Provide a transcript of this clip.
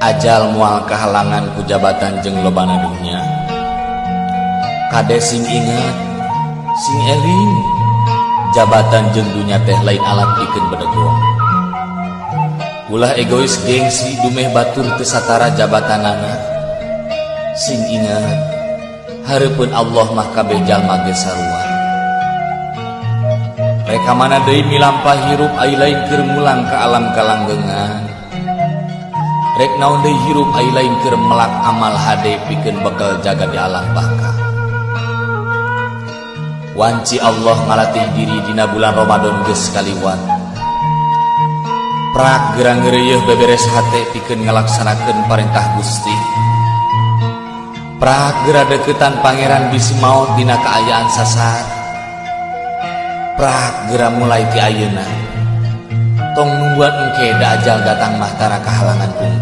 Ajal moal kahalangan ku jabatan jeung lobana dunya. Kade sing ingat, sing eling, jabatan jeung dunya teh lain alat pikeun bedegong. Ulah egois gengsi dumeh batur teu satara jabatanana. Sing ingat, hareupeun Allah mah kabeh jalma ge sarua. Rek ka mana deui milampah hirup ai lain keur mulang ka alam kalanggengan. Rek naon deui hirup ai lain keur melak amal hade pikeun bekal jaga di alam baka. Wanci Allah ngalatih diri dina bulan Ramadan geus kaliwat. Prak gerang ngeureuyeun beberes hate pikeun ngalaksanakeun parentah Gusti. Prak gera deukeutan pangeran bisi maot dina kaayaan sasar. Prak gera mulai ti ayeuna. Tong nungguan engke da ajal datang mah tara kahalangan pungkur.